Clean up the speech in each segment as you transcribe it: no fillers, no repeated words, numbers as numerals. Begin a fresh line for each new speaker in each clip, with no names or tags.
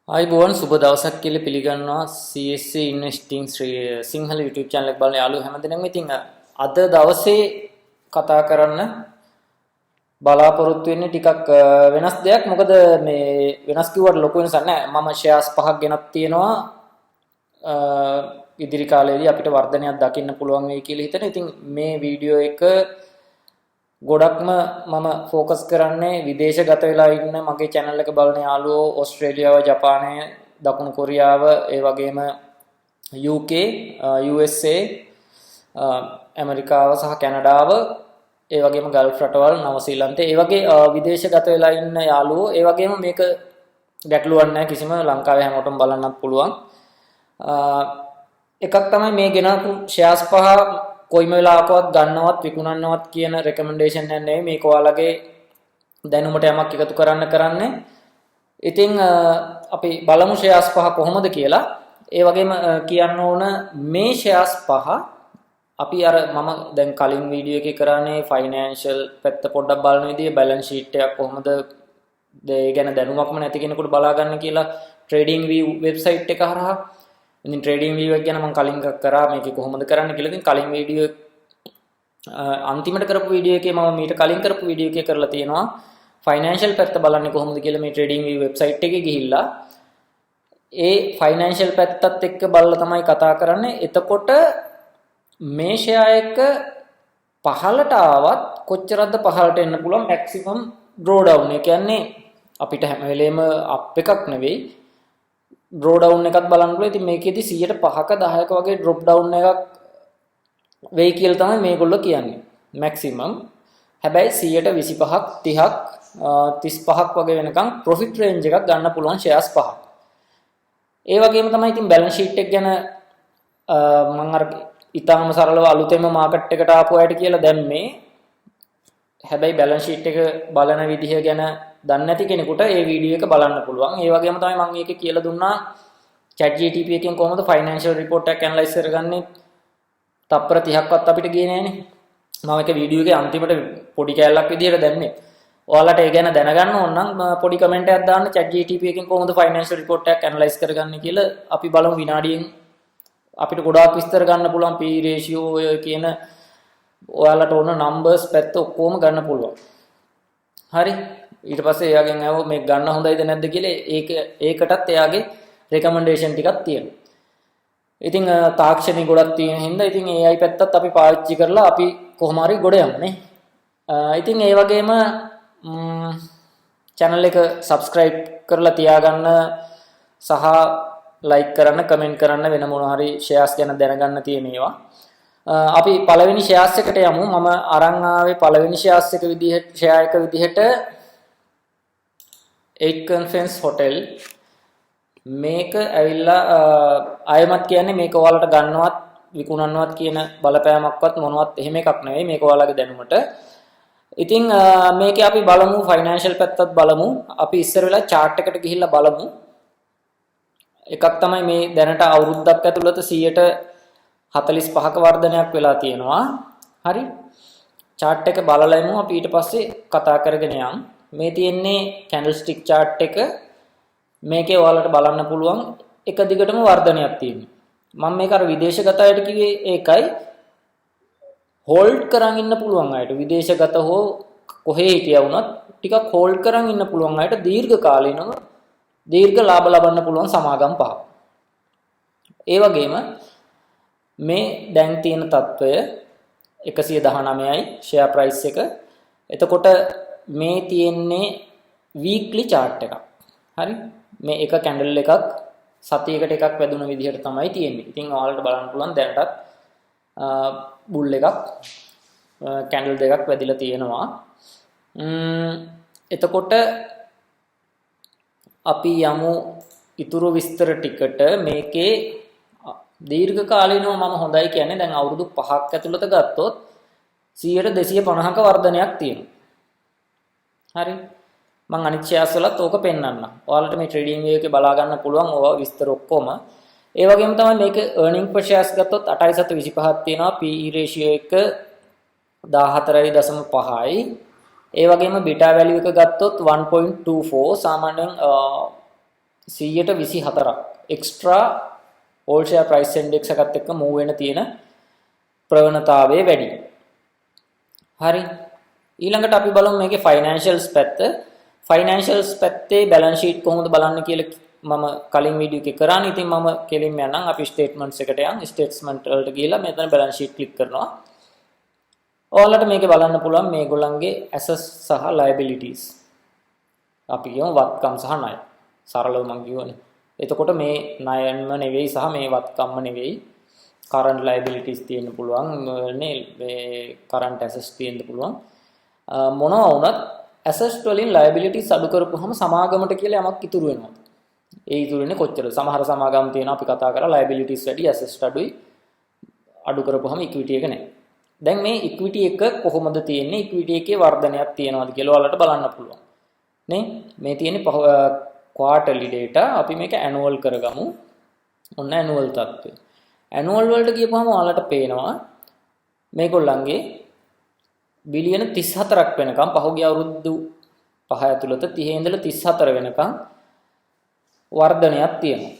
ආයුබෝවන්, සුබ දවසක් කියලා පිළිගන්නවා CSC Investing ශ්‍රී සිංහල YouTube channel එක බලන යාළුවෝ හැමදෙනාම. ඉතින් අද දවසේ කතා කරන්න බලාපොරොත්තු වෙන්නේ ටිකක් වෙනස් දෙයක්. මොකද මේ වෙනස් කිව්වට ලොකු වෙනසක් නෑ. මම ෂෙයාර්ස් පහක් ගෙනත් තියෙනවා. ඉදිරි කාලයේදී අපිට වර්ධනයක් දකින්න පුළුවන් වෙයි කියලා හිතන. ඉතින් මේ වීඩියෝ එක ගොඩක්ම මම ෆෝකස් කරන්නේ විදේශගත වෙලා ඉන්න මගේ චැනල් එක බලන යාළුවෝ ඕස්ට්‍රේලියාව, ජපානය, දකුණු කොරියාව, ඒ වගේම UK, USA, ඇමරිකාව සහ කැනඩාව, ඒ වගේම ගල්ෆ් රටවල්, නවසීලන්තය, ඒ වගේ විදේශගත වෙලා ඉන්න යාළුවෝ. ඒ වගේම මේක ගැටලුවක් නැහැ කිසිම, ලංකාවේ හැමෝටම බලන්නත් පුළුවන්. එකක් තමයි මේ ගෙනාපු ෂෙයාර්ස් පහ කොයිම වෙලාවකවත් ගන්නවත් විකුණන්නවත් කියන රෙකමෙන්ඩේෂන් එකක් නෙවෙයි. මේක ඔයාලගේ දැනුමට යමක් එකතු කරන්න කරන්නේ. ඉතින් අපි බලමු ෂෙයාර්ස් පහ කොහොමද කියලා. ඒ වගේම කියන්න ඕන, මේ ෂෙයාර්ස් පහ අපි අර මම දැන් කලින් වීඩියෝ එකේ කරන්නේ ෆයිනෑන්ෂල් පැත්ත පොඩ්ඩක් බලන විදිය, බැලන්ස් ෂීට් එකක් කොහොමද ඒ ගැන දැනුමක්ම නැති කෙනෙකුට බලා ගන්න කියලා ට්‍රේඩින් view website එක හරහා. ඉතින් ට්‍රේඩින් view එක ගැන මම කලින් එකක් කරා, මේකේ කොහොමද කරන්න කියලා. ඉතින් කලින් වීඩියෝ අන්තිමට කරපු වීඩියෝ එකේ, මම මීට කලින් කරපු වීඩියෝ එකේ කරලා තියෙනවා ෆයිනෑන්ෂල් පැත්ත බලන්නේ කොහොමද කියලා. මේ ට්‍රේඩින් view website එකේ ගිහිල්ලා ඒ ෆයිනෑන්ෂල් පැත්තත් එක්ක බලලා තමයි කතා කරන්නේ. එතකොට මේ ෂෙයා එක පහළට ආවත් කොච්චරක්ද පහළට එන්න පුළුවන් මැක්සිමම් ඩ්‍රෝ ඩවුන්. ඒ කියන්නේ අපිට හැම වෙලේම අප් එකක් නෙවෙයි, ඩ්‍රෝ ඩවුන් එකක් බලන්න පුළුවන්. ඉතින් මේකෙදි 105ක 10ක වගේ ඩ්‍රොප් ඩවුන් එකක් වෙයි කියලා තමයි මේගොල්ලෝ කියන්නේ මැක්සිමම්. හැබැයි 125ක් 30ක් 35ක් වගේ වෙනකන් ප්‍රොෆිට් රේන්ජ් එකක් ගන්න පුළුවන් ෂෙයාර්ස් පහක්. ඒ වගේම තමයි ඉතින් බැලන්ස් ෂීට් එක ගැන මම අර ඉතාම සරලව අලුතෙන්ම මාකට් එකට ආපු අයට කියලා දැම්මේ. හැබැයි බැලන්ස් ෂීට් එක බලන විදිහ ගැන දන්නේ නැති කෙනෙකුට ඒ වීඩියෝ එක බලන්න පුළුවන්. ඒ වගේම තමයි මම ඒකේ කියලා දුන්නා ChatGPT එකෙන් කොහොමද ෆයිනෑන්ෂල් රිපෝට් එකක් ඇනලයිස් කරගන්නේ. තප්පර 30ක්වත් අපිට ගියේ නෑනේ. මම ඒක වීඩියෝ එකේ අන්තිමට පොඩි කෑල්ලක් විදියට දැම්මේ. ඔයාලට ඒ ගැන දැනගන්න ඕන නම් පොඩි කමෙන්ට් එකක් දාන්න, ChatGPT එකෙන් කොහොමද ෆයිනෑන්ෂල් රිපෝට් එකක් ඇනලයිස් කරගන්නේ කියලා. අපි බලමු, විනාඩියෙන් අපිට ගොඩාක් විස්තර ගන්න පුළුවන්. P ratio ඔය කියන ඔයාලට ඕන නම්බර්ස් පැත්ත ඔක්කොම ගන්න පුළුවන්. හරි. ඊට පස්සේ එයාගෙන් ඇහුවා මේක ගන්න හොඳයිද නැද්ද කියලා. ඒකටත් එයාගේ රෙකමෙන්ඩේෂන් ටිකක් තියෙනවා. ඉතින් තාක්ෂණي ගොඩක් තියෙන හින්දා ඉතින් AI පැත්තත් අපි පාවිච්චි කරලා අපි කොහොම හරි ගොඩ යමු නේ. ඉතින් ඒ වගේම චැනල් එක සබ්ස්ක්‍රයිබ් කරලා තියාගන්න සහ ලයික් කරන්න, කමෙන්ට් කරන්න වෙන මොන හරි ෂෙයාර්ස් ගැන දැනගන්න තියෙන ඒවා. අපි පළවෙනි ෂෙයාර්ස් එකට යමු. මම අරන් ආවේ පළවෙනි ෂෙයාර්ස් එක විදිහට, ෂෙයා එක විදිහට 8 Conference Hotel. මේක ඇවිල්ලා ආයමත් කියන්නේ මේක ඔයාලට ගන්නවත් විකුණන්නවත් කියන බලපෑමක්වත් මොනවත් එහෙම එකක් නෙවෙයි. මේක ඔයාලගේ දැනුමට. ඉතින් මේකේ අපි බලමු, ෆයිනෑන්ෂල් පැත්තත් බලමු. අපි ඉස්සර වෙලා චාට් එකට ගිහිල්ලා බලමු. එකක් තමයි මේ දැනට අවුරුද්දක් ඇතුළත 145ක වර්ධනයක් වෙලා තියෙනවා. හරි. චාට් එක බලලා එමු අපි, ඊට පස්සේ කතා කරගෙන යමු. මේ තියෙන්නේ කැන්ඩල් ස්ටික් චාට් එක. මේකේ ඔයාලට බලන්න පුළුවන් එක දිගටම වර්ධනයක් තියෙනවා. මම මේක අර විදේශගත අයට කිව්වේ ඒකයි. හෝල්ඩ් කරන් ඉන්න පුළුවන් අයට, විදේශගත හෝ කොහේ හිටියා වුණත් ටිකක් හෝල්ඩ් කරන් ඉන්න පුළුවන් අයට දීර්ඝ කාලීනව දීර්ඝ ලාභ ලබන්න පුළුවන් සමාගම් පහක්. ඒ වගේම මේ දැන් තියෙන තත්ත්වය 119යි ෂෙයා ප්‍රයිස් එක. එතකොට මේ තියෙන්නේ වීක්ලි චාට් එකක්. හරි? මේ එක කැන්ඩල් එකක් සතියකට එකක් වැදුන විදිහට තමයි තියෙන්නේ. ඉතින් ඔයාලට බලන්න පුළුවන් දැනටත් බුල් එකක්, කැන්ඩල් දෙකක් වැදිලා තියෙනවා. එතකොට අපි යමු ඉතුරු විස්තර ටිකට. මේකේ දීර්ඝ කාලීනව මම හොඳයි කියන්නේ දැන් අවුරුදු 5ක් ඇතුළත ගත්තොත් 250ක වර්ධනයක් තියෙනවා. හරි. මං අනිත් ෂෙයාර්ස් වලත් ඕක පෙන්වන්නම්. ඔයාලට මේ ට්‍රේඩින් වීව් එකේ බලා ගන්න පුළුවන් ඕවා විස්තර ඔක්කොම. ඒ වගේම තමයි මේක earning per shares ගත්තොත් 8.25ක් තියෙනවා. PE ratio එක 14.5යි. ඒ වගේම බීටා වැලියු එක ගත්තොත් 1.24. සාමාන්‍යයෙන් 124ක් extra all share price index එකත් එක්ක මූව් වෙන තියෙන ප්‍රවණතාවය වැඩි. හරි. ඊළඟට අපි බලමු මේකේ ෆයිනෑන්ෂල්ස් පැත්ත. ෆයිනෑන්ෂල්ස් පැත්තේ බැලන්ස් ෂීට් කොහොමද බලන්න කියලා මම කලින් වීඩියෝ එකේ කරානේ. ඉතින් මම කෙලින්ම යන්නම්, අපි ස්ටේට්මන්ට්ස් එකට යන්. ස්ටේට්මන්ට් වලට ගිහලා මෙතන බැලන්ස් ෂීට් ක්ලික් කරනවා. ඔයාලට මේකේ බලන්න පුළුවන් මේගොල්ලන්ගේ ඇසට්ස් සහ ලයබිලිටිස්. අපි කියමු වත්කම් සහ ණය. සරලව මං කිව්වනේ. එතකොට මේ ණයන්ම නෙවෙයි සහ මේ වත්කම්ම නෙවෙයි, කරන්ට් ලයබිලිටිස් තියෙන්න පුළුවන් නේ, මේ කරන්ට් ඇසට්ස් තියෙන්න පුළුවන්. මොනවා වුණත් ඇසට්ස් වලින් ලයබිලිටිස් අඩු කරපුවහම සමාගමට කියලා යමක් ඉතුරු වෙනවා. ඒ ඉතුරු වෙන්නේ කොච්චරද? සමහර සමාගම් තියෙනවා, අපි කතා කරා, ලයබිලිටිස් වැඩි, ඇසට්ස් අඩුයි. අඩු කරපුවහම ඉක්විටි එක නැහැ. දැන් මේ ඉක්විටි එක කොහොමද තියෙන්නේ? ඉක්විටි එකේ වර්ධනයක් තියෙනවද කියලා ඔයාලට බලන්න පුළුවන්. නේ? මේ තියෙන්නේ ක්වාටර්ලි ඩේටා. අපි මේක ඇනුවල් කරගමු. ඔන්න ඇනුවල් තත්ත්වය. ඇනුවල් වලට ගියපුවම ඔයාලට පේනවා මේගොල්ලන්ගේ බිලියන 34ක් වෙනකම්, පහුගිය අවුරුදු 5 ඇතුළත 30 ඉඳලා 34 වෙනකම් වර්ධනයක් තියෙනවා.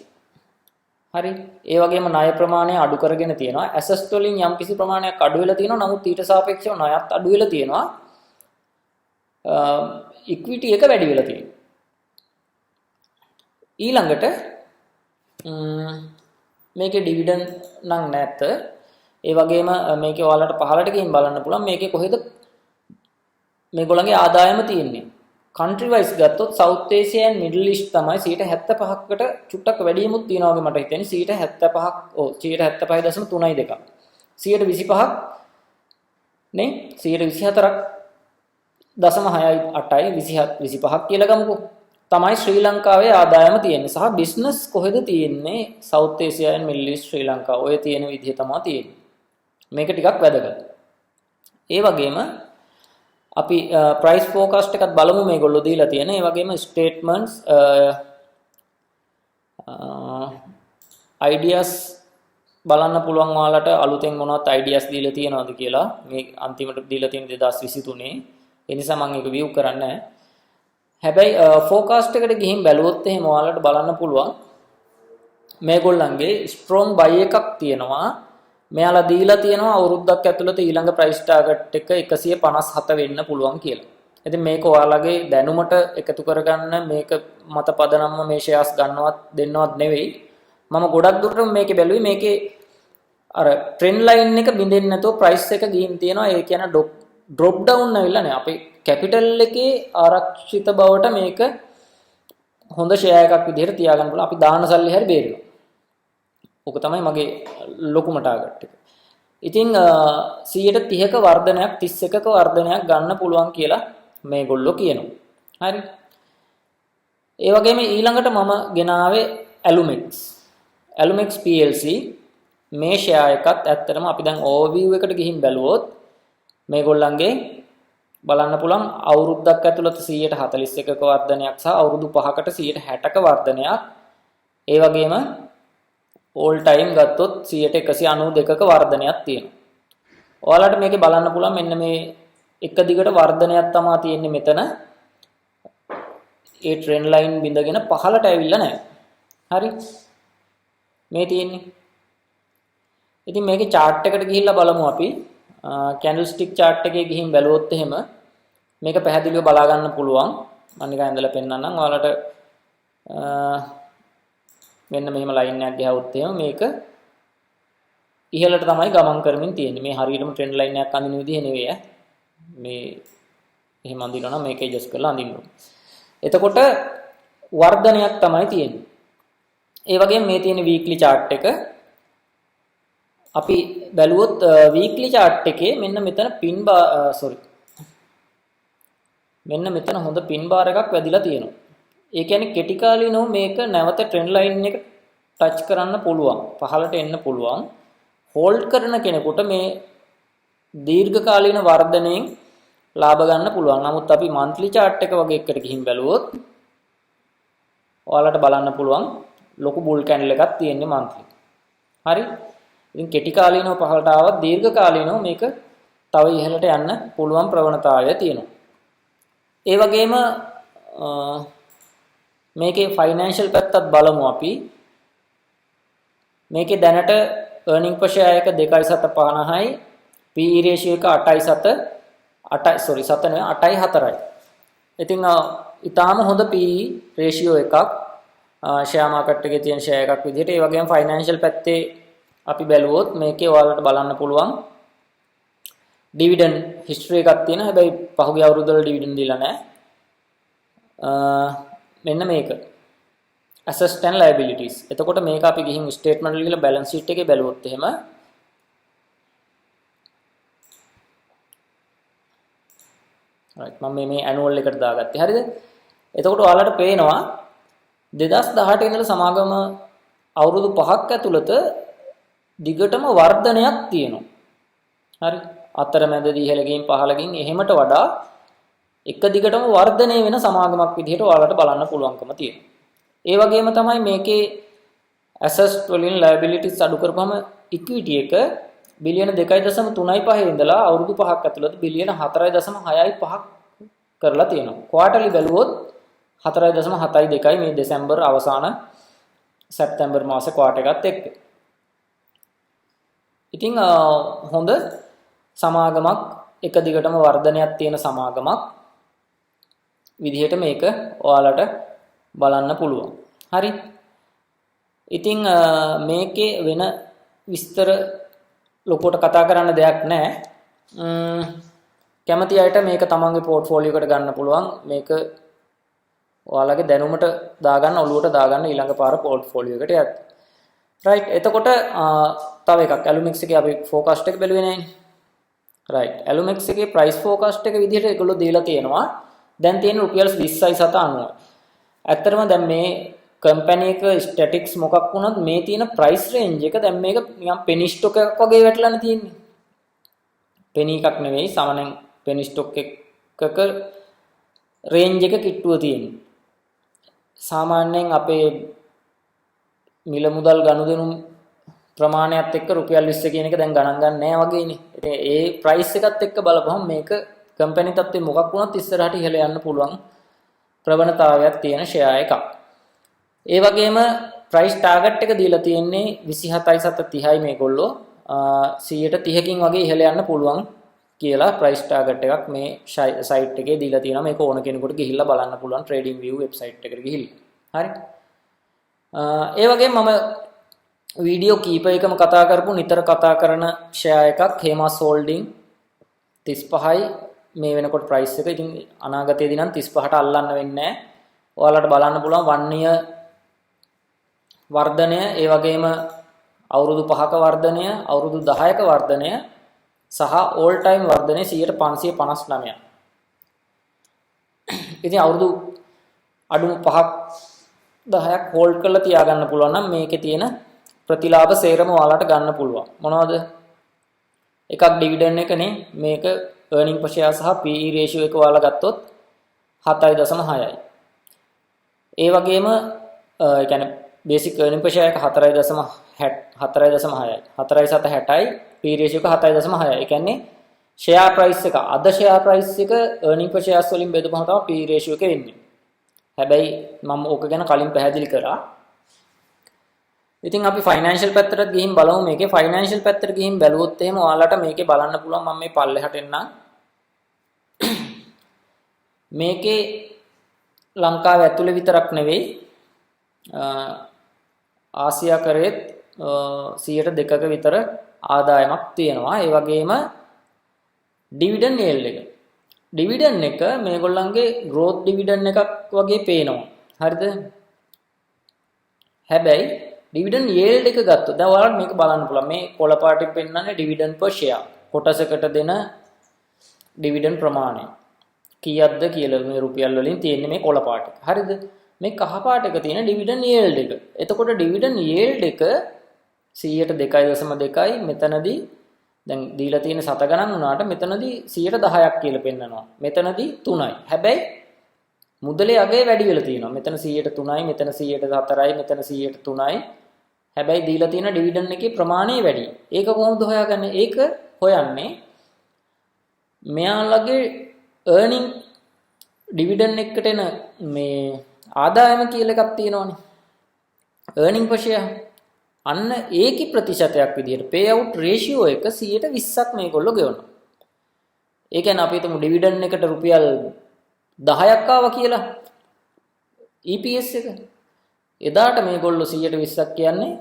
හරි. ඒ වගේම ණය ප්‍රමාණය අඩු කරගෙන තියෙනවා. ඇසට්ස් වලින් යම්කිසි ප්‍රමාණයක් අඩු වෙලා තියෙනවා. නමුත් ඊට සාපේක්ෂව ණයත් අඩු වෙලා තියෙනවා. ඉක්විටි එක වැඩි වෙලා තියෙනවා. ඊළඟට මේකේ ඩිවිඩන්ඩ් නම් නැත. ඒ වගේම මේකේ ඔයාලට පහළට ගිහින් බලන්න පුළුවන් මේකේ කොහෙද මේගොල්ලන්ගේ ආදායම තියෙන්නේ. කන්ට්‍රි වයිස් ගත්තොත් සවුත් ඒසියා ඇන්ඩ් මිඩල් ඊස්ට් තමයි 75කට චුට්ටක් වැඩියමුත් තියෙනවා වගේ මට හිතෙන්නේ, 75ක්, ඔව්, 75.32ක්. 125ක් නේ, 124ක් දශම 6යි 8යි, 27 25ක් කියලා ගමුකෝ, තමයි ශ්‍රී ලංකාවේ ආදායම තියෙන්නේ. සහ බිස්නස් කොහෙද තියෙන්නේ? සවුත් ඒසියා ඇන්ඩ් මිඩල් ඊස්ට්, ශ්‍රී ලංකා, ඔය තියෙන විදිහ තමයි තියෙන්නේ. මේක ටිකක් වැදගත්. ඒ වගේම අපි ප්‍රයිස් ෆෝකාස්ට් එකත් බලමු මේගොල්ලෝ දීලා තියෙන. ඒ වගේම ස්ටේට්මන්ට්ස්, අයිඩියාස් බලන්න පුළුවන් ඔයාලට අලුතෙන් මොනවත් අයිඩියාස් දීලා තියෙනවද කියලා. මේ අන්තිමට දීලා තියෙන 2023. ඒ නිසා මම ඒක විව් කරන්නේ නැහැ. හැබැයි ෆෝකාස්ට් එකට ගිහින් බැලුවොත් එහෙම ඔයාලට බලන්න පුළුවන් මේගොල්ලන්ගේ ස්ට්‍රෝං බයි එකක් තියෙනවා. මෙයාලා දීලා තියෙනවා අවුරුද්දක් ඇතුළත ඊළඟ ප්‍රයිස් ටාගට් එක 157 වෙන්න පුළුවන් කියලා. ඉතින් මේක ඔයාලගේ දැනුමට එකතු කරගන්න, මේක මත පදනම්ව මේ ෂෙයාර්ස් ගන්නවත් දෙන්නවත් නෙවෙයි. මම ගොඩක් දුරට මේකේ බැලුවේ මේකේ අර ට්‍රෙන්ඩ් ලයින් එක බිඳෙන්නේ නැතුව ප්‍රයිස් එක ගිහින් තියෙනවා. ඒ කියන්නේ ඩ්‍රොප් ඩවුන් ඇවිල්ලා නෑ. අපේ කැපිටල් එකේ ආරක්ෂිත බවට මේක හොඳ ෂෙයා එකක් විදිහට තියාගන්න පුළුවන්. අපි දාන සල්ලි හරි බේරෙනවා. ඕක තමයි මගේ ලොකුම ටාගට් එක. ඉතින් 130ක වර්ධනයක්, 31ක වර්ධනයක් ගන්න පුළුවන් කියලා මේගොල්ලෝ කියනවා. හරි. ඒ වගේම ඊළඟට මම ගෙනාවේ ඇලුමෙක්ස්. ඇලුමෙක්ස් PLC මේ ෂෙයා එකත් ඇත්තටම අපි දැන් ඕවර්විව් එකට ගිහින් බැලුවොත් මේගොල්ලන්ගේ බලන්න පුළුවන් අවුරුද්දක් ඇතුළත 141ක වර්ධනයක් සහ අවුරුදු 5කට 160ක වර්ධනයක්. ඒ වගේම ඕල් ටයිම් ගත්තොත් 192ක වර්ධනයක් තියෙනවා. ඔයාලට මේකේ බලන්න පුළුවන් මෙන්න මේ එක දිගට වර්ධනයක් තමා තියෙන්නේ මෙතන. ඒ ට්‍රෙන්ඩ් ලයින් බිඳගෙන පහළට ඇවිල්ලා නැහැ. හරි. මේ තියෙන්නේ. ඉතින් මේකේ චාට් එකට ගිහිල්ලා බලමු අපි. කැන්ඩල් ස්ටික් චාට් එකේ ගිහින් බැලුවොත් එහෙම මේක පැහැදිලිව බලා ගන්න පුළුවන්. මම නිකන් ඇඳලා පෙන්නන්නම් ඔයාලට. මෙන්න මෙහෙම ලයින් එකක් ගහුවොත් එහෙම මේක ඉහළට තමයි ගමන් කරමින් තියෙන්නේ. මේ හරියටම ට්‍රෙන්ඩ් ලයින් එකක් අඳින විදිහ නෙවෙයි ඈ. මේ එහෙම අඳිනවා නම් මේක ඇඩ්ජස්ට් කරලා අඳින්න ඕනේ. එතකොට වර්ධනයක් තමයි තියෙන්නේ. ඒ වගේම මේ තියෙන වීක්ලි චාට් එක අපි බැලුවොත් වීක්ලි චාට් එකේ මෙන්න මෙතන පින් බා, සෝරි, මෙන්න මෙතන හොඳ පින් බාර් එකක් වැදිලා තියෙනවා. ඒ කියන්නේ කෙටි කාලීනව මේක නැවත ට්‍රෙන්ඩ් ලයින් එක ටච් කරන්න පුළුවන්. පහළට එන්න පුළුවන්. හෝල්ඩ් කරන කෙනෙකුට මේ දීර්ඝ කාලීන වර්ධනයෙන් ලාභ ගන්න පුළුවන්. නමුත් අපි මන්ත්ලි චාට් එක වගේ එකට ගිහින් බැලුවොත් ඔයාලට බලන්න පුළුවන් ලොකු බුල් කැන්ඩල් එකක් තියෙන්නේ මන්ත්ලි. හරි. ඉතින් කෙටි කාලීනව පහළට ආවත් දීර්ඝ කාලීනව මේක තව ඉහළට යන්න පුළුවන් ප්‍රවණතාවය තියෙනවා. ඒ වගේම මේකේ ෆයිනෑන්ෂල් පැත්තත් බලමු අපි. මේකේ දැනට earning per share එක 2.750යි, PE ratio එක 8.7 8 sorry 7 නෙවෙයි 8.4යි. ඉතින් ඊටාම හොඳ PE ratio එකක් ෂෙයා මාකට් එකේ තියෙන ෂෙයා එකක් විදිහට. ඒ වගේම ෆයිනෑන්ෂල් පැත්තේ අපි බැලුවොත් මේකේ ඔයාලට බලන්න පුළුවන් ඩිවිඩන්ඩ් හිස්ටරි එකක් තියෙනවා. හැබැයි පහුගිය අවුරුද්ද වල ඩිවිඩන්ඩ් දීලා නැහැ. මෙන්න මේක. Assets and liabilities. එතකොට මේක අපි ගිහින් ස්ටේට්මන්ට් වල ගිහලා බැලන්ස් ෂීට් එකේ බැලුවොත් එහෙම රයිට්, මම මේ ඇනුවල් එකට දාගත්තේ. හරිද? එතකොට ඔයාලට පේනවා 2018 ඉඳලා සමාගම අවුරුදු 5ක් ඇතුළත දිගටම වර්ධනයක් තියෙනවා. හරි. අතරමැදදී ඉහළ ගිහින් පහළ ගිහින් එහෙමට වඩා එක දිගටම වර්ධනය වෙන සමාගමක් විදිහට ඔයාලට බලන්න පුළුවන්කම තියෙනවා. ඒ වගේම තමයි මේකේ ඇසට්ස් වලින් ලයබිලිටිස් අඩු කරපුවම ඉක්විටි එක බිලියන 2.35 ඉඳලා අවුරුදු 5ක් ඇතුළත බිලියන 4.65 කරලා තියෙනවා. ක්වාටර්ලි බැලුවොත් 4.72යි මේ දෙසැම්බර් අවසාන සැප්තැම්බර් මාසේ ක්වාටර් එකත් එක්ක. ඉතින් හොඳ සමාගමක්, එක දිගටම වර්ධනයක් තියෙන සමාගමක් විදිහට මේක ඔයාලට බලන්න පුළුවන්. හරි. ඉතින් මේකේ වෙන විස්තර ලොකුවට කතා කරන්න දෙයක් නැහැ. කැමති අයට මේක තමන්ගේ පෝට්ෆෝලියෝ එකට ගන්න පුළුවන්. මේක ඔයාලගේ දැනුමට දාගන්න, ඔලුවට දාගන්න ඊළඟ පාර පෝට්ෆෝලියෝ එකට යද්දි. රයිට්. එතකොට තව එකක් ඇලුමික්ස් එකේ අපි ෆෝකාස්ට් එක බැලුවේ නෑනේ. රයිට්. ඇලුමික්ස් එකේ ප්‍රයිස් ෆෝකාස්ට් එක විදිහට ඒගොල්ලෝ දීලා තියෙනවා. දැන් තියෙන රුපියල් 20.790. ඇත්තටම දැන් මේ කම්පැනි එක ස්ටැටික්ස් මොකක් වුණත් මේ තියෙන ප්‍රයිස් රේන්ජ් එක දැන් මේක නිකන් පෙනි ස්ටොක් එකක් වගේ වැටලානේ තියෙන්නේ. පෙනි එකක් නෙවෙයි, සාමාන්‍යයෙන් පෙනි ස්ටොක් එකක රේන්ජ් එක කිට්ටුව තියෙන්නේ. සාමාන්‍යයෙන් අපේ මිල මුදල් ගනුදෙනු ප්‍රමාණයත් එක්ක රුපියල් 20 කියන එක දැන් ගණන් ගන්න නෑ වගේනේ. ඉතින් ඒ ප්‍රයිස් එකත් එක්ක බලපුවම මේක කම්පැනි තත්ත්වෙ මොකක් වුණත් ඉස්සරහට ඉහළ යන්න පුළුවන් ප්‍රවණතාවයක් තියෙන ෂෙයා එකක්. ඒ වගේම ප්‍රයිස් ටාගට් එක දීලා තියෙන්නේ 27.30යි මේගොල්ලෝ 130කින් වගේ ඉහළ යන්න පුළුවන් කියලා ප්‍රයිස් ටාගට් එකක් මේ සයිට් එකේ දීලා තියෙනවා. මේක ඕන කෙනෙකුට ගිහිල්ලා බලන්න පුළුවන් ට්‍රේඩින් view website එකට ගිහිල්ලා. හරි. ඒ වගේම මම වීඩියෝ කීප එකම කතා කරපු නිතර කතා කරන ෂෙයා එකක් හේමාස් හෝල්ඩින් 35යි මේ වෙනකොට ප්‍රයිස් එක. ඉතින් අනාගතයේදී නම් 35ට අල්ලන්න වෙන්නේ නැහැ. ඔයාලට බලන්න පුළුවන් 1 year වර්ධනය, ඒ වගේම අවුරුදු 5ක වර්ධනය, අවුරුදු 10ක වර්ධනය සහ ඕල් ටයිම් වර්ධනය 559ක්. ඉතින් අවුරුදු අඩුම 5ක් 10ක් හෝල්ඩ් කරලා තියාගන්න පුළුවන් නම් මේකේ තියෙන ප්‍රතිලාභ සේරම ඔයාලට ගන්න පුළුවන්. මොනවද? එකක් ඩිවිඩන්ඩ් එකනේ. මේක earning per share සහ PE ratio එක ඔයාලා ගත්තොත් 7.6යි. ඒ වගේම ඒ කියන්නේ බේසික් earning per share එක 4.6යි, 4.7 60යි, PE ratio එක 7.6යි. ඒ කියන්නේ ෂෙයා ප්‍රයිස් එක, අද ෂෙයා ප්‍රයිස් එක earning per shares වලින් බෙදුවම තමයි PE ratio එක වෙන්නේ. හැබැයි මම ඕක ගැන කලින් පැහැදිලි කරා. ඉතින් අපි ෆයිනෑන්ෂල් පැත්තට ගිහින් බලමු. මේකේ ෆයිනෑන්ෂල් පැත්තට ගිහින් බැලුවොත් එහෙම ඔයාලට මේකේ බලන්න පුළුවන්. මම මේ පල්ලෙහාට එන්නම්. මේකේ ලංකාව ඇතුලේ විතරක් නෙවෙයි ආසියා කරේත් 102ක විතර ආදායමක් තියෙනවා. ඒ වගේම ඩිවිඩන්ඩ් යීල්ඩ් එක. ඩිවිඩන්ඩ් එක මේගොල්ලන්ගේ ග්‍රෝත් ඩිවිඩන්ඩ් එකක් වගේ පේනවා. හරිද? හැබැයි ඩිවිඩන්ඩ් යීල්ඩ් එක ගත්තොත් දැන් ඔයාලට මේක බලන්න පුළුවන්. මේ කොළ පාටින් පෙන්නන්නේ ඩිවිඩන්ඩ් පර් ෂෙයා. කොටසකට දෙන ඩිවිඩන්ඩ් ප්‍රමාණය කීයක්ද කියලා මේ රුපියල් වලින් තියෙන්නේ මේ කොළ පාට එක. හරිද? මේ කහ පාට එක තියෙන ඩිවිඩන්ඩ් යීල්ඩ් එක. එතකොට ඩිවිඩන්ඩ් යීල්ඩ් එක 102.2යි. මෙතනදී දැන් දීලා තියෙන සත ගණන් වුණාට මෙතනදී 10%ක් කියලා පෙන්නනවා. මෙතනදී 3යි. හැබැයි මුදලේ අගය වැඩි වෙලා තියෙනවා. මෙතන 103යි, මෙතන 104යි, මෙතන 103යි. හැබැයි දීලා තියෙන ඩිවිඩන්ඩ් එකේ ප්‍රමාණය වැඩි. ඒක කොහොමද හොයාගන්නේ? ඒක හොයන්නේ මෙයාලගේ earning dividend එකට එන මේ ආදායම කියලා එකක් තියෙනවනේ. Earning per share. අන්න ඒකේ ප්‍රතිශතයක් විදිහට payout ratio එක 120ක් මේගොල්ලෝ ගෙවනවා. ඒ කියන්නේ අපි හිතමු ඩිවිඩන්ඩ් එකට රුපියල් 10ක් ආවා කියලා EPS එක. එදාට මේගොල්ලෝ 120ක් කියන්නේ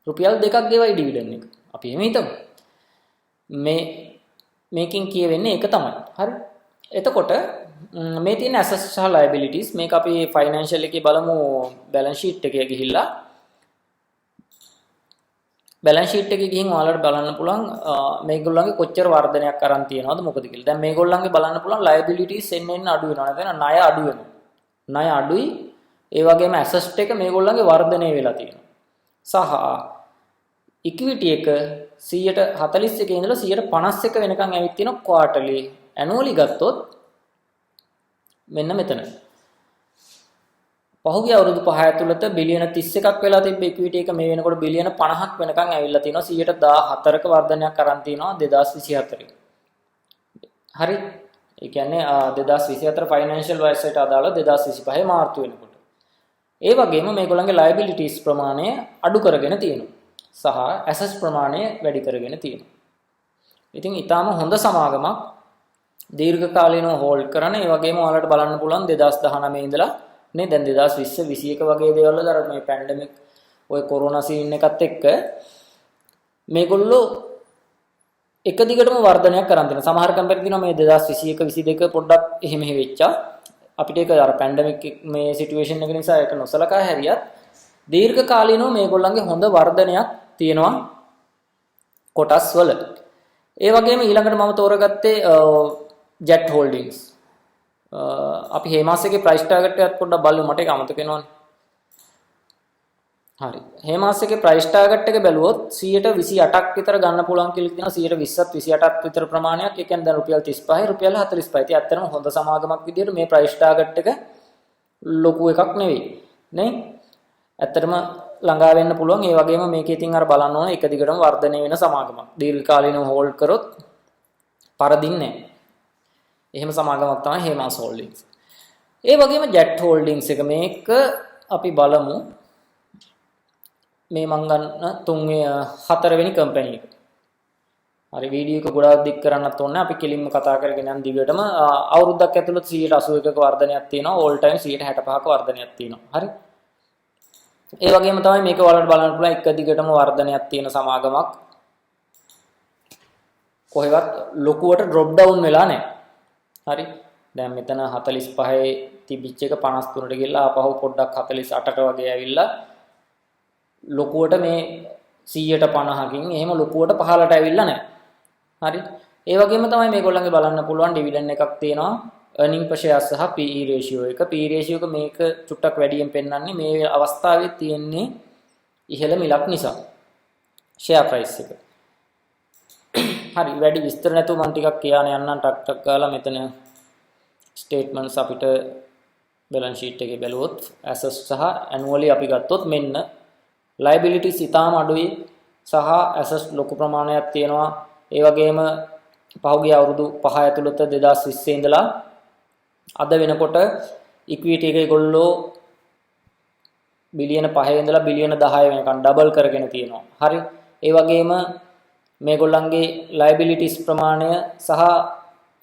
රුපියල් 2ක් ගෙවයි ඩිවිඩන්ඩ් එක. අපි එහෙම හිතමු. මේකෙන් කියවෙන්නේ ඒක තමයි. හරි. එතකොට මේ තියෙන assets සහ liabilities, මේක අපි ෆයිනෑන්ෂල් එකේ බලමු. බැලන්ස් ෂීට් එකේ ගිහිල්ලා, බැලන්ස් ෂීට් එකේ ගිහින් ඔයාලට බලන්න පුළුවන් මේගොල්ලන්ගේ කොච්චර වර්ධනයක් අරන් තියෙනවද මොකද කියලා. දැන් මේගොල්ලන්ගේ බලන්න පුළුවන් liabilities එන්න එන්න අඩු වෙනවා. නැත්නම් ණය අඩු වෙනවා. ණය අඩුයි. ඒ වගේම ඇසට් එක මේගොල්ලන්ගේ වර්ධනය වෙලා තියෙනවා. සහ ඉක්විටි එක 141 ඉඳලා 151 වෙනකන් ඇවිත් තියෙනවා ක්වාටර්ලි. ඇනුවලි ගත්තොත් මෙන්න මෙතන. පහුගිය අවුරුදු 5 ඇතුළත බිලියන 31ක් වෙලා තිබ්බ ඉක්විටි එක මේ වෙනකොට බිලියන 50ක් වෙනකන් ඇවිල්ලා තිනවා. 114ක වර්ධනයක් අරන් තිනවා 2024. හරි. ඒ කියන්නේ 2024 ෆයිනෑන්ෂල් වර්ෂයට අදාළව 2025 මාර්තු වෙනකොට. ඒ වගේම මේගොල්ලන්ගේ ලයබිලිටිස් ප්‍රමාණය අඩු කරගෙන තියෙනවා. සහ ඇසට්ස් ප්‍රමාණය වැඩි කරගෙන තියෙනවා. ඉතින් ඊටාම හොඳ සමාගමක් දීර්ඝ කාලීනව හෝල්ඩ් කරන. ඒ වගේම ඔයාලට බලන්න පුළුවන් 2019 ඉඳලා නේ, දැන් 2020 21 වගේ දේවල් වල අර මේ පැන්ඩමික් ඔය කොරෝනා සීන් එකත් එක්ක මේගොල්ලෝ එක දිගටම වර්ධනයක් කරන් තියෙනවා. සමහර කම්පැනි තියෙනවා මේ 2021 22 පොඩ්ඩක් එහෙම එහෙ වෙච්චා. අපිට ඒක අර පැන්ඩමික් මේ සිටුේෂන් එක නිසා ඒක නොසලකා හැරියත් දීර්ඝ කාලීනව මේගොල්ලන්ගේ හොඳ වර්ධනයක් තියෙනවා කොටස් වල. ඒ වගේම ඊළඟට මම තෝරගත්තේ ජැට් හෝල්ඩින්ග්ස්. අපි හේමාස් එකේ ප්‍රයිස් ටාගට් එකත් පොඩ්ඩක් බලමු, මට ඒක අමතක වෙනවනේ. හරි. හේමාස් එකේ ප්‍රයිස් ටාගට් එක බැලුවොත් 128ක් විතර ගන්න පුළුවන් කියලා කියනවා, 120ත් 28ක් විතර ප්‍රමාණයක්. ඒ කියන්නේ දැන් රුපියල් 35, රුපියල් 45. ඉතින් ඇත්තටම හොඳ සමාගමක් විදියට මේ ප්‍රයිස් ටාගට් එක ලොකු එකක් නෙවෙයි. නේ? ඇත්තටම ළඟා වෙන්න පුළුවන්. ඒ වගේම මේකේ ඉතින් අර බලන්න ඕන එක දිගටම වර්ධනය වෙන සමාගමක්. දීර්ඝ කාලීනව හෝල්ඩ් කරොත් පරදින්නේ නැහැ. එහෙම සමාගමක් තමයි හේමාස් හෝල්ඩින්ග්ස්. ඒ වගේම ජැට් හෝල්ඩින්ග්ස් එක, මේක අපි බලමු. මේ මං ගන්න තුන්වෙනි හතරවෙනි කම්පැනි එක. හරි, වීඩියෝ එක ගොඩාක් දික් කරන්නත් ඕනේ. අපි කෙලින්ම කතා කරගෙන යන දිගටම අවුරුද්දක් ඇතුළත 181ක වර්ධනයක් තියෙනවා. ඕල් ටයිම් 165ක වර්ධනයක් තියෙනවා. හරි. ඒ වගේම තමයි මේක ඔයාලට බලන්න පුළුවන් එක දිගටම වර්ධනයක් තියෙන සමාගමක්. කොහෙවත් ලොකුවට ඩ්‍රොප් ඩවුන් වෙලා නැහැ. හරි. දැන් මෙතන 45 තිබිච්ච එක 53ට ගිහලා ආපහු පොඩ්ඩක් 48ට වගේ ඇවිල්ලා ලොකුවට මේ 150කින් එහෙම ලොකුවට පහළට ඇවිල්ලා නැහැ. හරි. ඒ වගේම තමයි මේගොල්ලන්ගේ බලන්න පුළුවන් ඩිවිඩන්ඩ් එකක් තියෙනවා. Earning per share සහ PE ratio එක. PE ratio එක මේක චුට්ටක් වැඩියෙන් පෙන්වන්නේ මේ අවස්ථාවේ තියෙන්නේ ඉහළ මිලක් නිසා. ෂෙයා ප්‍රයිස් එක. හරි, වැඩි විස්තර නැතුව මම ටිකක් කියාන යන්නම් ටක් ටක් ගාලා. මෙතන ස්ටේට්මන්ට්ස් අපිට බැලන්ස් ෂීට් එකේ බැලුවොත් ඇසට්ස් සහ ඇනුවලි අපි ගත්තොත් මෙන්න ලයබිලිටිස් ඉතාම අඩුයි සහ ඇසට්ස් ලොකු ප්‍රමාණයක් තියෙනවා. ඒ වගේම පහුගිය අවුරුදු 5 ඇතුළත 2020 ඉඳලා අද වෙනකොට ඉක්විටි එක ඒගොල්ලෝ බිලියන 5 ඉඳලා බිලියන 10 වෙනකන් ඩබල් කරගෙන තියෙනවා. හරි. ඒ වගේම මේගොල්ලන්ගේ ලයබිලිටිස් ප්‍රමාණය සහ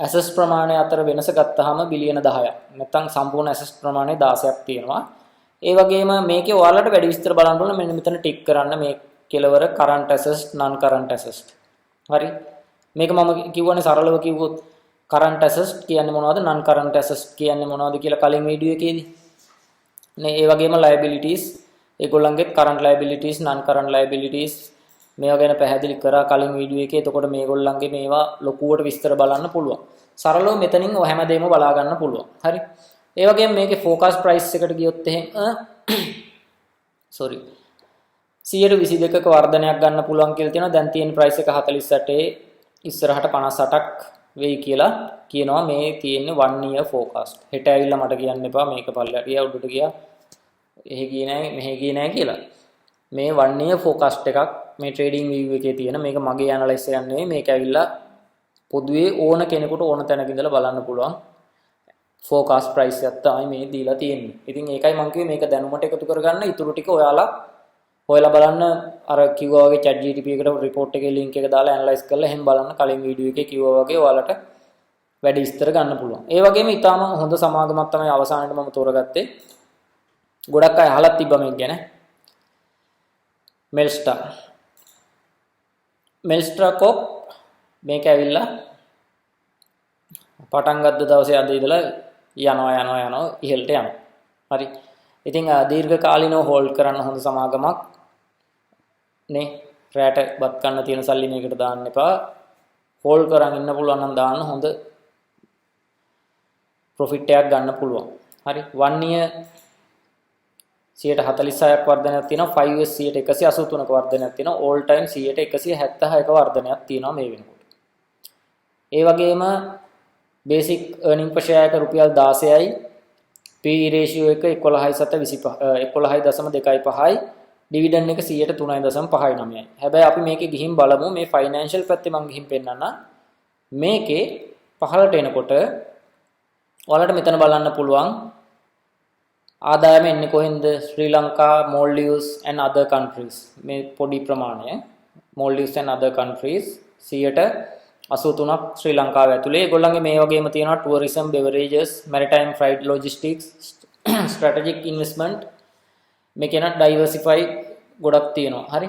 ඇසට්ස් ප්‍රමාණය අතර වෙනස ගත්තාම බිලියන 10ක්. නැත්තම් සම්පූර්ණ ඇසට්ස් ප්‍රමාණය 16ක් තියෙනවා. ඒ වගේම මේකේ ඔයාලට වැඩි විස්තර බලන්න ඕන මෙන්න මෙතන ටික් කරන්න මේ කෙලවර current assets, non current assets. හරි. මේක මම කිව්වනේ සරලව කිව්වොත් current assets කියන්නේ මොනවද, non current assets කියන්නේ මොනවද කියලා කලින් වීඩියෝ එකේදී. නේ, ඒ වගේම liabilities, ඒගොල්ලන්ගේ current liabilities, non current liabilities මේවා ගැන පැහැදිලි කරා කලින් වීඩියෝ එකේ. එතකොට මේගොල්ලන්ගේ මේවා ලොකුවට විස්තර බලන්න පුළුවන්. සරලව මෙතනින් ඔය හැමදේම බලා ගන්න පුළුවන්. හරි. ඒ වගේම මේකේ ෆෝකාස්ට් ප්‍රයිස් එකට ගියොත් එහෙම, සෝරි, 122ක වර්ධනයක් ගන්න පුළුවන් කියලා තියෙනවා. දැන් තියෙන ප්‍රයිස් එක 48, ඉස්සරහට 58ක් වෙයි කියලා කියනවා. මේ තියෙන්නේ 1 year forecast. හෙට ඇවිල්ලා මට කියන්න එපා මේක පල්ලෙහාට ගියා, උඩට ගියා, එහෙ ගියේ නෑ, මෙහෙ ගියේ නෑ කියලා. මේ 1 year forecast එකක් මේ ට්‍රේඩින් view එකේ තියෙන. මේක මගේ ඇනලයිස් එකක් නෙවෙයි. මේක ඇවිල්ලා පොදුවේ ඕන කෙනෙකුට ඕන තැනක ඉඳලා බලන්න පුළුවන් ෆෝකාස්ට් ප්‍රයිස් එකක් තමයි මේ දීලා තියෙන්නේ. ඉතින් ඒකයි මං කිව්වේ මේක දැනුමට එකතු කරගන්න ඉතුරු ටික ඔයාලා හොයලා බලන්න අර කිව්වා වගේ chat GTP එකට රිපෝට් එකේ ලින්ක් එක දාලා ඇනලයිස් කරලා එහෙම බලන්න කලින් වීඩියෝ එකේ කිව්වා වගේ ඔයාලට වැඩි විස්තර ගන්න පුළුවන්. ඒ වගේම ඊටාම හොඳ සමාගමක් තමයි අවසානයේ මම තෝරගත්තේ. ගොඩක් අය අහලත් තිබ්බා මේක ගැන. මෙල්ස්ටා. මෙල්ස්ටා කොප් මේක ඇවිල්ලා පටන් ගත්ත දවසේ අද ඉඳලා යනවා යනවා යනවා ඉහළට යනවා. හරි. ඉතින් දීර්ඝ කාලිනව හෝල්ඩ් කරන්න හොඳ සමාගමක් නේ. රැට බත් කන්න තියෙන සල්ලි මේකට දාන්න එපා. හෝල්ඩ් කරන් ඉන්න පුළුවන් නම් දාන්න හොඳ ප්‍රොෆිට් එකක් ගන්න පුළුවන්. හරි. 1 year 46ක් වර්ධනයක් තියෙනවා. 5 years 183ක වර්ධනයක් තියෙනවා. All time 176ක වර්ධනයක් තියෙනවා මේ වෙනකොට. ඒ වගේම බේසික් earning per share එක රුපියල් 16යි, PE ratio එක 11.7 25 11.25යි, ඩිවිඩන්ඩ් එක 3.59යි. හැබැයි අපි මේකේ ගිහින් බලමු මේ ෆයිනෑන්ෂල් පැත්තේ මං ගිහින් පෙන්නන්න. මේකේ පහළට එනකොට ඔයාලට මෙතන බලන්න පුළුවන් ආදායම එන්නේ කොහෙන්ද? ශ්‍රී ලංකා, මෝල්ඩිව්ස් and other countries. මේ පොඩි ප්‍රමාණය මෝල්ඩිව්ස් and other countries 83ක් ශ්‍රී ලංකාව ඇතුලේ. ඒගොල්ලන්ගේ මේ වගේම තියෙනවා tourism, beverages, maritime freight logistics, strategic investment, මේ කියන ඩයිවර්සිෆයි ගොඩක් තියෙනවා. හරි.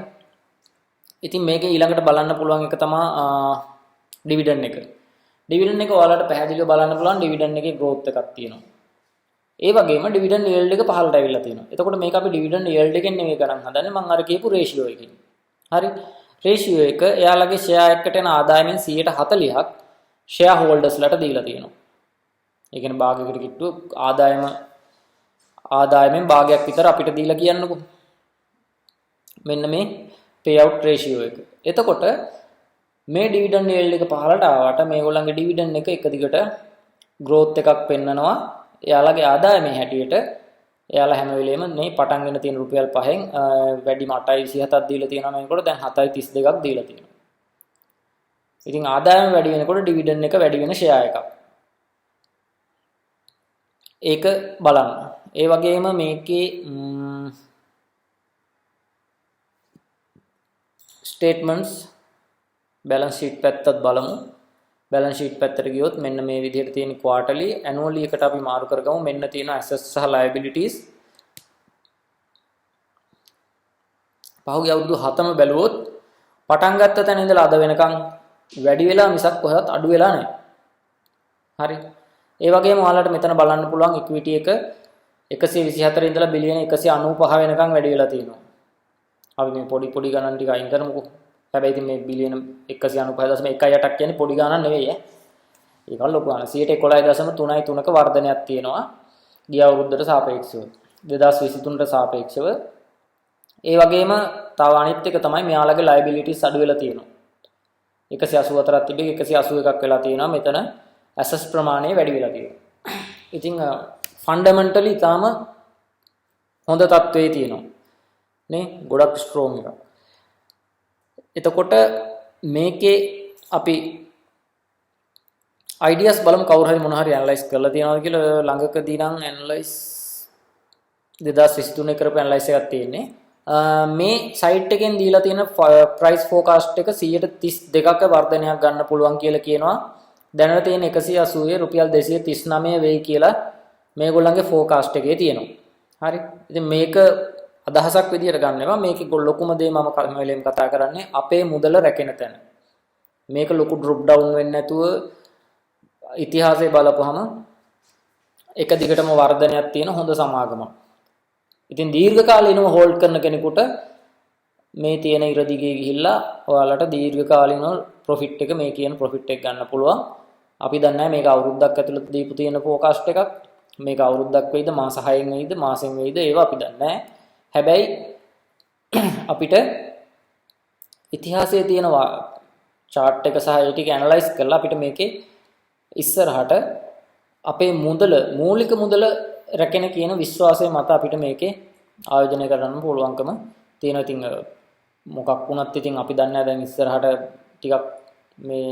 ඉතින් මේකේ ඊළඟට බලන්න පුළුවන් එක තමයි ඩිවිඩන්ඩ් එක. ඩිවිඩන්ඩ් එක ඔයාලට පැහැදිලිව බලන්න පුළුවන් ඩිවිඩන්ඩ් එකේ ග්‍රෝත් එකක් තියෙනවා. ඒ වගේම ඩිවිඩන්ඩ් යීල්ඩ් එක පහළට ඇවිල්ලා තියෙනවා. එතකොට මේක අපි ඩිවිඩන්ඩ් යීල්ඩ් එකෙන් නෙමෙයි ගණන් හදන්නේ, මං අර කියපු රේෂියෝ එකකින්. හරි. රේෂියෝ එක එයාලගේ ෂෙයා එකකට එන ආදායමෙන් 140ක් ෂෙයා හෝල්ඩර්ස්ලාට දීලා තියෙනවා. ඒ කියන්නේ භාගයකට කිට්ටුව ආදායමෙන් භාගයක් විතර අපිට දීලා කියන්නකෝ. මෙන්න මේ පේ අවුට් රේෂියෝ එක. එතකොට මේ ඩිවිඩන්ඩ් යීල්ඩ් එක පහළට ආවට මේගොල්ලන්ගේ ඩිවිඩන්ඩ් එක එක දිගට ග්‍රෝත් එකක් පෙන්නනවා. එයාලගේ ආදායමේ හැටියට එයාලා හැම වෙලේම මේ පටන්ගෙන තියෙන රුපියල් 5න් වැඩිම 8.27ක් දීලා තියෙනවා මේකට, දැන් 7.32ක් දීලා තියෙනවා. ඉතින් ආදායම වැඩි වෙනකොට ඩිවිඩන්ඩ් එක වැඩි වෙන ෂෙයා එකක්. ඒක බලන්න. ඒ වගේම මේකේ ස්ටේට්මන්ට්ස් බැලන්ස් ෂීට් පැත්තත් බලමු. බැලන්ස් ෂීට් පැත්තට ගියොත් මෙන්න මේ විදිහට තියෙන ක්වාටර්ලි ඇනුවලි එකට අපි මාරු කරගමු. මෙන්න තියෙන ඇසට්ස් සහ ලයබිලිටිස්. පහුගිය අවුරුදු 7ම බැලුවොත් පටන් ගත්ත තැන ඉඳලා අද වෙනකන් වැඩි වෙලා මිසක් කොහෙවත් අඩු වෙලා නැහැ. හරි. ඒ වගේම ඔයාලට මෙතන බලන්න පුළුවන් ඉක්විටි එක 124 ඉඳලා බිලියන 195 වෙනකන් වැඩි වෙලා තියෙනවා. අපි මේ පොඩි පොඩි ගණන් ටික අයින් කරමුකෝ. හැබැයි ඉතින් මේ බිලියන 195.18ක් කියන්නේ පොඩි ගණන් නෙවෙයි ඈ. ඒක ලොකු ගණන්. 11.33ක වර්ධනයක් තියෙනවා ගිය අවුරුද්දට සාපේක්ෂව. 2023ට සාපේක්ෂව. ඒ වගේම තව අනිත් එක තමයි මෙයාලගේ ලයබිලිටිස් අඩු වෙලා තියෙනවා. 184ක් තිබ්බේ 181ක් වෙලා තියෙනවා. මෙතන ඇසස් ප්‍රමාණය වැඩි වෙලා තියෙනවා. ඉතින් ෆන්ඩමෙන්ටලි තාම හොඳ තත්ත්වයේ තියෙනවා. නේ, ගොඩක් ස්ට්‍රෝං එකක්. එතකොට මේකේ අපි අයිඩියාස් බලමු කවුරු හරි මොන හරි ඇනලයිස් කරලා තියෙනවද කියලා. ළඟකදී නම් ඇනලයිස් 2023 කරපු ඇනලයිස් එකක් තියෙන්නේ. මේ සයිට් එකෙන් දීලා තියෙන ප්‍රයිස් ෆෝකාස්ට් එක 132ක වර්ධනයක් ගන්න පුළුවන් කියලා කියනවා. දැනට තියෙන 180 රුපියල් 239 වෙයි කියලා මේගොල්ලන්ගේ ෆෝකාස්ට් එකේ තියෙනවා. හරි. ඉතින් මේක අදහසක් විදියට ගන්න එපා. මේකේ ලොකුම දේ මම හැම වෙලේම කතා කරන්නේ අපේ මුදල රැකෙන තැන. මේක ලොකු ඩ්‍රොප් ඩවුන් වෙන්නේ නැතුව ඉතිහාසය බලපුවහම එක දිගටම වර්ධනයක් තියෙන හොඳ සමාගමක්. ඉතින් දීර්ඝ කාලීනව හෝල්ඩ් කරන කෙනෙකුට මේ තියෙන ඉර දිගේ ගිහිල්ලා ඔයාලට දීර්ඝ කාලීනව ප්‍රොෆිට් එක මේ කියන ප්‍රොෆිට් එක ගන්න පුළුවන්. අපි දන්නේ නැහැ මේක අවුරුද්දක් ඇතුළත දීපු තියෙන ෆෝකාස්ට් එකක්. මේක අවුරුද්දක් වෙයිද, මාස 6න් වෙයිද, මාසෙන් වෙයිද ඒවා අපි දන්නේ නැහැ. හැබැයි අපිට ඉතිහාසයේ තියෙන චාට් එක සහ ඒ ටික ඇනලයිස් කරලා අපිට මේකේ ඉස්සරහට අපේ මුදල මූලික මුදල රැකෙන කියන විශ්වාසය මත අපිට මේකේ ආයෝජනය කරන්න පුළුවන්කම තියෙනවා. ඉතින් මොකක් වුණත් ඉතින් අපි දන්නේ නැහැ දැන් ඉස්සරහට ටිකක් මේ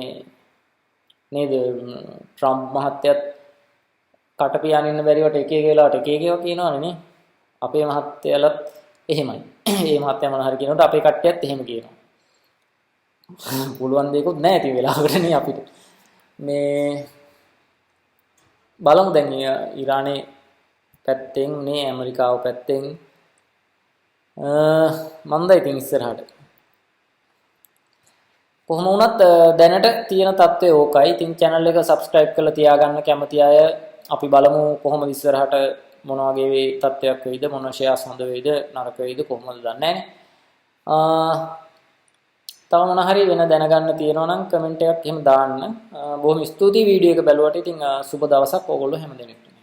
නේද ට්‍රම්ප් මහත්තයත් කට පියාගෙන ඉන්න බැරිවට එක එක වෙලාවට එක එක ඒවා කියනවනේ නේ. අපේ මහත්තයාලත් එහෙමයි. ඒ මහත්තයා මොන හරි කියනකොට අපේ කට්ටියත් එහෙම කියනවා. පුළුවන් දෙයක්වත් නැහැ ඉතින් වෙලාවකට නේ අපිට. මේ බලමු දැන් ඉරානේ පැත්තෙන් නේ, ඇමරිකාව පැත්තෙන් මන්ද ඉතින් ඉස්සරහට. කොහොම වුණත් දැනට තියෙන තත්ත්වය ඕකයි. ඉතින් channel එක subscribe කරලා තියාගන්න කැමති අය, අපි බලමු කොහොමද ඉස්සරහට මොන වගේ තත්ත්වයක් වෙයිද, මොන ෂෙයාර්ස් හොඳ වෙයිද නරක වෙයිද කොහොමද දන්නේ නැහැ. තව මොන හරි වෙන දැනගන්න තියෙනවා නම් කමෙන්ට් එකක් එහෙම දාන්න. බොහොම ස්තුතියි වීඩියෝ එක බැලුවට. ඉතින් සුබ දවසක් ඕගොල්ලෝ හැම දෙනෙක්ටම.